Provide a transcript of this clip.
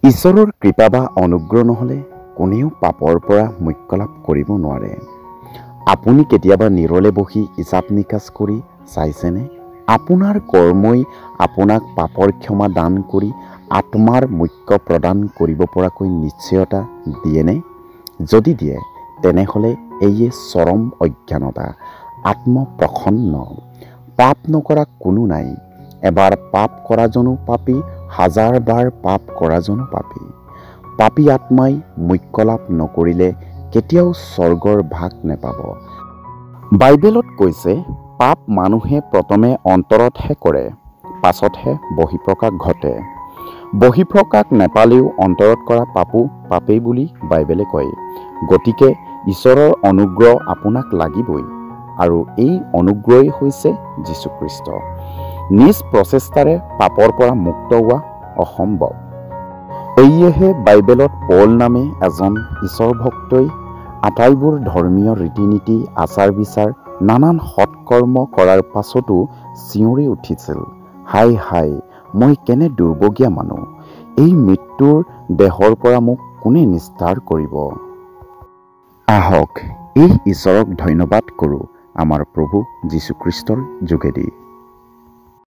ঈশ্বৰৰ কৃপা বা অনুগ্ৰহ নহ'লে কোনেও পাপৰ পৰা মোক্ষ লাভ কৰিব নোৱাৰে। আপুনি কেতিয়াবা নিৰলে বহি হিচাপ নিকাচ কৰি চাইছেনে? আপোনাৰ কৰ্মই আপোনাক পাপৰ ক্ষমা দান কৰি আত্মাৰ মোক্ষ প্ৰদান কৰিব পৰাকৈ নিশ্চয়তা দিয়েনে? যদি দিয়ে, তেনেহ'লে এয়ে চৰম অজ্ঞানতা, আত্মপ্ৰসন্ন। পাপ নকৰা কোনো নাই। এবাৰ পাপ কৰাজনো পাপী, হাজাৰ বাৰ পাপ কৰাজনো পাপী। পাপী আত্মাই মোক্ষ লাভ নকৰিলে কেতিয়াও স্বৰ্গৰ ভাগ নেপাব। বাইবেলত কৈছে, পাপ মানুহে প্ৰথমে অন্তৰতহে কৰে, পাছতহে বহিঃপ্ৰকাশ ঘটে। বহিঃপ্ৰকাশ নেপালেও অন্তৰত কৰা পাপো পাপেই বুলি বাইবেলে কয়। গতিকে ঈশ্বৰৰ অনুগ্ৰহ আপোনাক লাগিবই, আৰু এই অনুগ্ৰহেই হৈছে যীশুখ্ৰীষ্ট। নিজ প্ৰচেষ্টাৰে পাপৰ পৰা মুক্ত হোৱা অসম্ভৱ। সেয়েহে বাইবেলত পল নামে এজন ঈশ্বৰ ভক্তই আটাইবোৰ ধৰ্মীয় ৰীতি নীতি, আচাৰ বিচাৰ, নানান সৎকৰ্ম কৰাৰ পাছতো চিঞৰি উঠিছিল, হায় হায়, মই কেনে দুৰ্ভগীয়া মানুহ, এই মৃত্যুৰ দেহৰ পৰা মোক কোনে নিস্তাৰ কৰিব? আহক এই ঈশ্বৰক ধন্যবাদ কৰোঁ আমাৰ প্ৰভু যীশুখ্ৰীষ্টৰ যোগেদি।